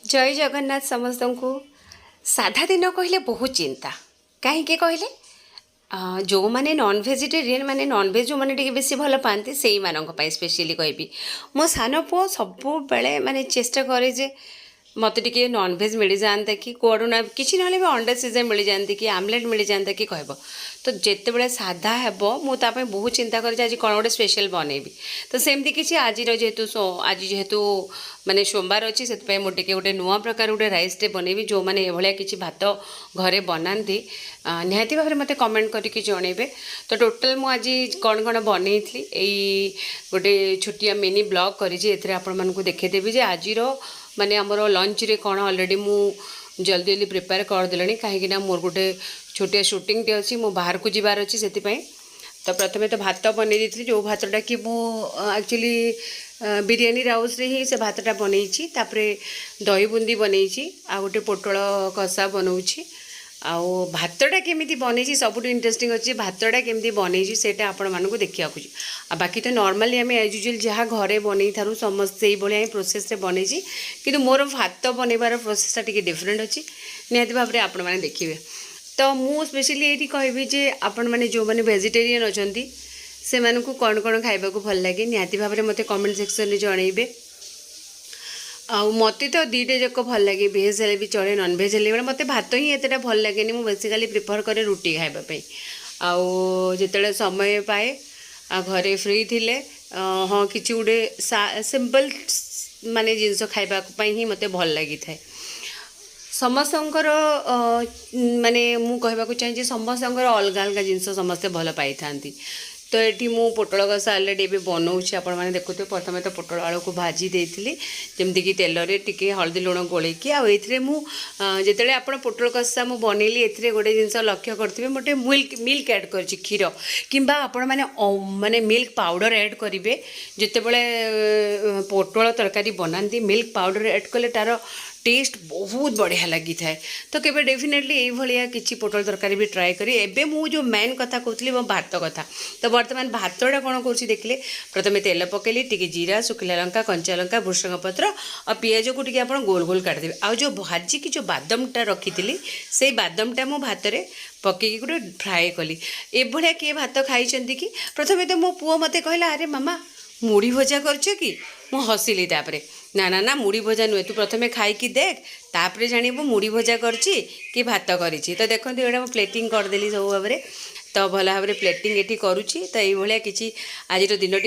ଜୟ ଜଗନ୍ନାଥ ସମସ୍ତଙ୍କୁ। ସାଧା ଦିନ କହିଲେ ବହୁତ ଚିନ୍ତା। କାହିଁକି କହିଲେ, ଯେଉଁମାନେ ନନ୍ ଭେଜିଟେରିଆନ୍, ମାନେ ନନ୍ଭେଜ୍ ଯେଉଁମାନେ ଟିକେ ବେଶୀ ଭଲ ପାଆନ୍ତି, ସେଇମାନଙ୍କ ପାଇଁ ସ୍ପେଶିଆଲି କହିବି। ମୋ ସାନ ପୁଅ ସବୁବେଳେ ମାନେ ଚେଷ୍ଟା କରେ ଯେ ମୋତେ ଟିକେ ନନ୍ଭେଜ୍ ମିଳିଯାଆନ୍ତା କି, କୁଆଡ଼ୁ ନା କିଛି ନହେଲେ ବି ଅଣ୍ଡା ସିଝା ମିଳିଯାଆନ୍ତି କି, ଆମଲେଟ୍ ମିଳିଯାଆନ୍ତା କି କହିବ। ତ ଯେତେବେଳେ ସାଧା ହେବ, ମୁଁ ତା ପାଇଁ ବହୁତ ଚିନ୍ତା କରେ ଯେ ଆଜି କ'ଣ ଗୋଟେ ସ୍ପେଶାଲ୍ ବନେଇବି। ତ ସେମିତି କିଛି ଆଜିର ଯେହେତୁ ଆଜି ଯେହେତୁ ମାନେ ସୋମବାର ଅଛି, ସେଥିପାଇଁ ମୁଁ ଟିକେ ଗୋଟେ ନୂଆ ପ୍ରକାର ଗୋଟେ ରାଇସ୍ଟେ ବନେଇବି। ଯେଉଁମାନେ ଏଭଳିଆ କିଛି ଭାତ ଘରେ ବନାନ୍ତି, ନିହାତି ଭାବରେ ମୋତେ କମେଣ୍ଟ କରିକି ଜଣେଇବେ। ତ ଟୋଟାଲ୍ ମୁଁ ଆଜି କ'ଣ କ'ଣ ବନେଇଥିଲି, ଏଇ ଗୋଟେ ଛୋଟିଆ ମିନି ବ୍ଲଗ୍ କରିଛି। ଏଥିରେ ଆପଣମାନଙ୍କୁ ଦେଖେଇଦେବି ଯେ ଆଜିର ମାନେ ଆମର ଲଞ୍ଚରେ କ'ଣ। ଅଲରେଡ଼ି ମୁଁ ଜଲ୍ଦି ଜଲ୍ଦି ପ୍ରିପେୟାର କରିଦେଲିଣି, କାହିଁକିନା ମୋର ଗୋଟେ ଛୋଟିଆ ସୁଟିଂଟେ ଅଛି, ମୁଁ ବାହାରକୁ ଯିବାର ଅଛି ସେଥିପାଇଁ। ତ ପ୍ରଥମେ ତ ଭାତ ବନେଇ ଦେଇଥିଲି, ଯେଉଁ ଭାତଟା କି ମୁଁ ଆକ୍ଚୁଆଲି ବିରିୟାନୀ ରାଇସ୍ରେ ହିଁ ସେ ଭାତଟା ବନେଇଛି। ତାପରେ ଦହି ବୁନ୍ଦି ବନେଇଛି ଆଉ ଗୋଟେ ପୋଟଳ କଷା ବନଉଛି। ଆଉ ଭାତଟା କେମିତି ବନେଇଛି, ସବୁଠୁ ଇଣ୍ଟରେଷ୍ଟିଂ ଅଛି, ଭାତଟା କେମିତି ବନେଇଛି ସେଇଟା ଆପଣମାନଙ୍କୁ ଦେଖିବାକୁ ଅଛି। ଆଉ ବାକି ତ ନର୍ମାଲି ଆମେ ଏଜ୍ ୟୁଜୁଆଲ୍ ଯାହା ଘରେ ବନେଇଥାଉ, ସମସ୍ତେ ସେଇଭଳିଆ ହିଁ ପ୍ରୋସେସ୍ରେ ବନେଇଛି। କିନ୍ତୁ ମୋର ଭାତ ବନେଇବାର ପ୍ରୋସେସ୍ଟା ଟିକେ ଡିଫରେଣ୍ଟ ଅଛି, ନିହାତି ଭାବରେ ଆପଣମାନେ ଦେଖିବେ। ତ ମୁଁ ସ୍ପେଶିଆଲି ଏଇଠି କହିବି ଯେ ଆପଣମାନେ ଯେଉଁମାନେ ଭେଜିଟେରିଆନ୍ ଅଛନ୍ତି, ସେମାନଙ୍କୁ କ'ଣ କ'ଣ ଖାଇବାକୁ ଭଲ ଲାଗେ, ନିହାତି ଭାବରେ ମୋତେ କମେଣ୍ଟ ସେକ୍ସନରେ ଜଣେଇବେ। ଆଉ ମୋତେ ତ ଦୁଇଟା ଯାକ ଭଲ ଲାଗେ, ଭେଜ୍ ହେଲେ ବି ଚଳେ, ନନ୍ଭେଜ୍ ହେଲେ ବି। ମୋତେ ଭାତ ହିଁ ଏତେଟା ଭଲ ଲାଗେନି। ମୁଁ ବେସିକାଲି ପ୍ରିଫର୍ କରେ ରୁଟି ଖାଇବା ପାଇଁ। ଆଉ ଯେତେବେଳେ ସମୟ ପାଏ ଆଉ ଘରେ ଫ୍ରି ଥିଲେ, ହଁ, କିଛି ଗୋଟେ ସିମ୍ପଲ୍ ମାନେ ଜିନିଷ ଖାଇବା ପାଇଁ ହିଁ ମୋତେ ଭଲ ଲାଗିଥାଏ। ସମସ୍ତଙ୍କର ମାନେ ମୁଁ କହିବାକୁ ଚାହେଁ ଯେ ସମସ୍ତଙ୍କର ଅଲଗା ଅଲଗା ଜିନିଷ ସମସ୍ତେ ଭଲ ପାଇଥାନ୍ତି। ତ ଏଠି ମୁଁ ପୋଟଳ କଷା ଅଲରେଡ଼ି ଏବେ ବନଉଛି, ଆପଣମାନେ ଦେଖୁଥିବେ। ପ୍ରଥମେ ତ ପୋଟଳ ଆଳୁକୁ ଭାଜି ଦେଇଥିଲି, ଯେମିତିକି ତେଲରେ ଟିକେ ହଳଦୀ ଲୁଣ ଗୋଳେଇକି। ଆଉ ଏଥିରେ ମୁଁ ଯେତେବେଳେ ଆପଣ ପୋଟଳ କଷା ମୁଁ ବନେଇଲି, ଏଥିରେ ଗୋଟେ ଜିନିଷ ଲକ୍ଷ୍ୟ କରିଥିବେ, ମୁଁ ଟିକେ ମିଲ୍କ ମିଲ୍କ ଆଡ଼୍ କରିଛି, କ୍ଷୀର କିମ୍ବା ଆପଣମାନେ ମାନେ ମିଲ୍କ ପାଉଡ଼ର ଆଡ଼୍ କରିବେ। ଯେତେବେଳେ ପୋଟଳ ତରକାରୀ ବନାନ୍ତି, ମିଲ୍କ ପାଉଡ଼ର ଆଡ଼୍ କଲେ ତା'ର ଟେଷ୍ଟ ବହୁତ ବଢ଼ିଆ ଲାଗିଥାଏ। ତ କେବେ ଡେଫିନେଟଲି ଏଇଭଳିଆ କିଛି ପୋଟଳ ତରକାରୀ ବି ଟ୍ରାଏ କରି। ଏବେ ମୁଁ ଯେଉଁ ମେନ୍ କଥା କହୁଥିଲି, ମୋ ଭାତ କଥା। ତ ବର୍ତ୍ତମାନ ଭାତଟା କ'ଣ କରୁଛି ଦେଖିଲେ। ପ୍ରଥମେ ତେଲ ପକେଇଲି, ଟିକେ ଜିରା, ଶୁଖିଲା ଲଙ୍କା, କଞ୍ଚା ଲଙ୍କା, ଭୃଷଙ୍ଗ ପତ୍ର ଆଉ ପିଆଜକୁ ଟିକେ ଆପଣ ଗୋଲ ଗୋଲ କାଟିଦେବେ। ଆଉ ଯେଉଁ ଭାଜିକି ଯେଉଁ ବାଦାମଟା ରଖିଥିଲି, ସେଇ ବାଦାମଟା ମୁଁ ଭାତରେ ପକେଇକି ଗୋଟେ ଫ୍ରାଏ କଲି। ଏଭଳିଆ କିଏ ଭାତ ଖାଇଛନ୍ତି କି? ପ୍ରଥମେ ତ ମୋ ପୁଅ ମୋତେ କହିଲା, "ଆରେ ମାମା, ମୁଢ଼ି ଭଜା କରିଛ କି?" ମୁଁ ହସିଲି। ତାପରେ, "ନା ନା ନା, ମୁଢ଼ି ଭଜା ନୁହେଁ, ତୁ ପ୍ରଥମେ ଖାଇକି ଦେଖ, ତାପରେ ଜାଣିବୁ ମୁଢ଼ି ଭଜା କରିଛି କି ଭାତ କରିଛି।" ତ ଦେଖନ୍ତୁ, ଏଇଟା ମୁଁ ପ୍ଲେଟିଂ କରିଦେଲି ସବୁ ଭାବରେ। ତ ଭଲ ଭାବରେ ପ୍ଲେଟିଂ ଏଠି କରୁଛି। ତ ଏଇଭଳିଆ କିଛି ଆଜିର ଦିନଟି